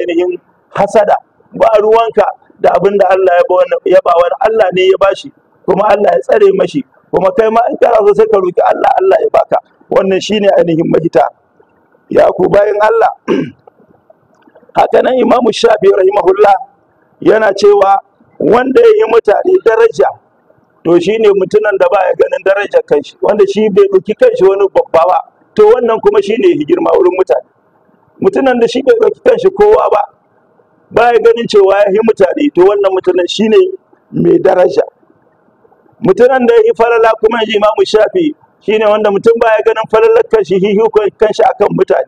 ainihin hasada, ba ruwanka da abin da Allah ya ba wani. Allah ne ya bashi kuma Allah ya tsare mashi, kuma kai ma in kana so sai ka roki Allah, Allah ya baka. Wannan shine ainihin mahita ya ku bayan Allah. Haka nan Imam Shafi rahimahullah yana cewa wanda ya yi mutane daraja to shine mutumin da baya ganin darajar kanshi, wanda shi bai ɗauki kanshi wani babba ba, to wannan kuma shine ya girma wurin mutane. Mutumin da shi bai ɗauki kanshi kowa ba, baya ganin cewa ya yi mutane, to wannan mutumin shine mai daraja. Mutumin da ya yi falala kuma ya Imamu Shafi shine wanda mutum baya ganin falalar kanshi, hihikon kanshi akan mutane.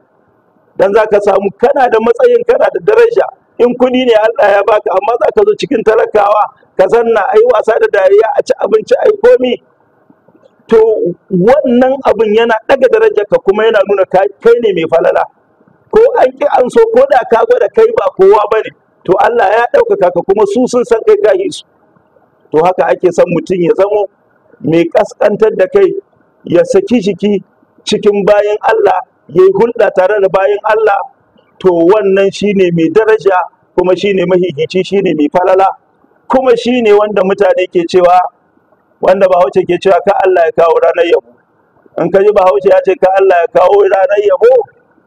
Dan zaka samu kana da matsayin, kana da daraja, in kuɗi ne Allah ya baka, amma zaka zo cikin talakawa ka zanna ai wasa da dariya, a ci abinci, ai komi. To wannan abin yana ɗaga darajarka kuma yana nuna kai ne mai falala. Ko an ki an so, ko da ka gwada kai ba kowa bane, to Allah ya ɗaukaka ka kuma su sun san kai ka su. To haka ake son mutum ya zamo mai kaskantar da kai, ya saki jiki cikin bayan Allah, ya yi hulɗa tare da bayan Allah. To wannan shine mai daraja, kuma shine mahihici, shine mai falala, kuma shine wanda mutane ke cewa, wanda Bahaushe ke cewa ka Allah ya kawo ranar yabo. In ka ji Bahaushe ya ce ka Allah ya kawo ranar yabo,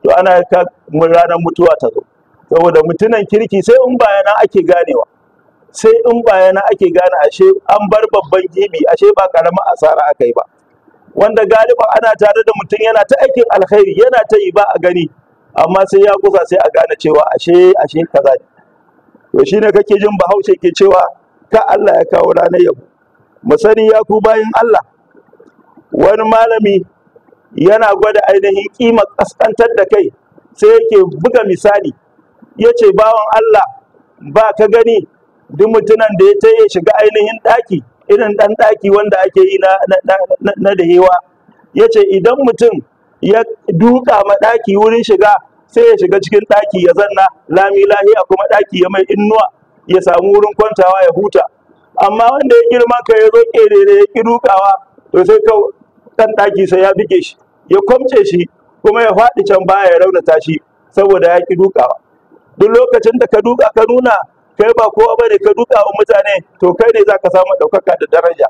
to ana ka ranar mutuwa ta zo. Saboda mutunan kirki sai in bayana ake ganewa, sai in bayana ake gane ashe an bar babban gibi, ashe ba karamar asara aka yi ba. Wanda galiba ana tare da mutum yana ta aikin alkhairi, yana ta yi ba a gani, amma sai ya kusa sai a gane cewa ashe ashe kaza ne. To shine kake jin Bahaushe ke cewa ka Allah ya kawo ranar yabo. Mu sani ya ku bayin Allah, wani malami yana gwada ainihin kimar kaskantar da kai, sai yake buga misali, yace bawan Allah ba ka gani duk mutumin da ya taye shiga ainihin daki, irin dan daki wanda ake yi na dahewa, yace idan mutum ya duka ma daki wurin shiga, sai ya shiga cikin daki ya zanna lami lahiya, kuma daki ya mai innuwa, ya samu wurin kwantawa ya huta. Amma wanda ya girma ka ya zo kerere ya ki dukawa, to sai ka dan daki sai ya bige shi, ya kwamce shi, kuma ya faɗi can baya ya raunata shi saboda ya ki dukawa. Duk lokacin da ka duka ka nuna kai ba kowa bane, ka duka wa mutane, to kai ne zaka samu ɗaukaka da daraja.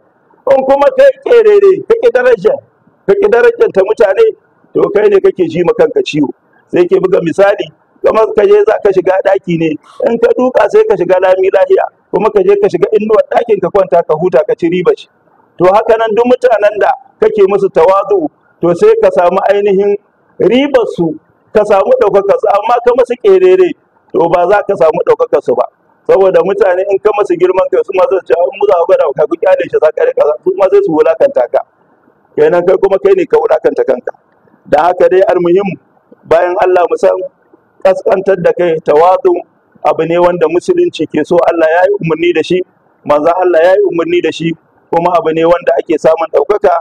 In kuma kai kerere kake daraja, kake darajanta mutane, to kai ne kake ji ma kanka ciwo. Sai ke buga misali kamar ka je za ka shiga ɗaki ne, in ka duka sai ka shiga lami lahiya, kuma ka je ka shiga inuwar ɗakin ka kwanta ka huta ka ci riba shi. To haka nan duk mutanen da kake musu tawazu, to sai ka samu ainihin ribar su, ka samu ɗaukakar su. Amma ka musu kerere, to ba za ka samu ɗaukakar su ba. Saboda mutane in ka masu girman kai, su ma zai ce mu za ku gwada ka ku kyale shi, za ka rika, su ma zai su wulakanta ka. Kenan kai kuma kai ne ka wulakanta kanka. Da haka dai almuhim bayan Allah mu san kaskantar da kai, tawazu abu ne wanda musulunci ke so. Allah ya yi umarni da shi, manzon Allah ya yi umarni da shi, kuma abu ne wanda ake samun ɗaukaka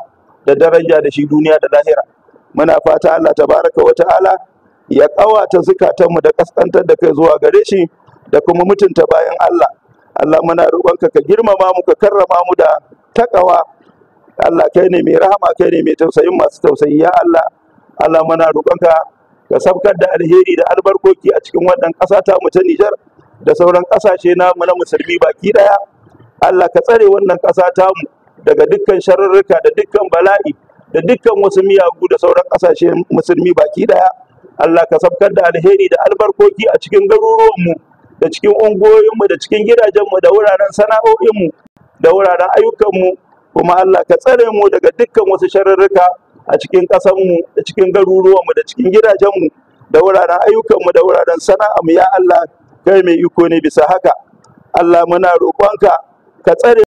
da daraja da shi duniya da lahira. Muna fata Allah tabaraka wa ta'ala ya ƙawata zukatanmu da kaskantar da kai zuwa gare shi, da kuma mutunta bayan Allah. Allah muna roƙonka ka girmama mu, ka karrama mu da takawa. Allah kai ne mai rahama, kai ne mai tausayin masu tausayi ya Allah. Allah muna roƙonka ka sabkar da alheri da albarkoki a cikin wannan ƙasa ta mu ta Nijar da sauran ƙasashe namu na musulmi baki ɗaya. Allah ka tsare wannan ƙasa ta mu daga dukkan sharurruka da dukkan bala'i da dukkan wasu miyagu da sauran ƙasashe musulmi baki ɗaya. Allah ka sabkar da alheri da albarkoki a cikin garuruwanmu da cikin unguwoyinmu da cikin gidajenmu da wuraren sana'o'inmu da wuraren ayyukanmu. Kuma Allah ka tsare mu daga dukkan wasu sharurruka a cikin ƙasarmu da cikin garuruwanmu da cikin gidajenmu da wuraren ayyukanmu da wuraren sana'armu ya Allah, kai mai iko ne bisa haka. Allah muna roƙonka ka tsare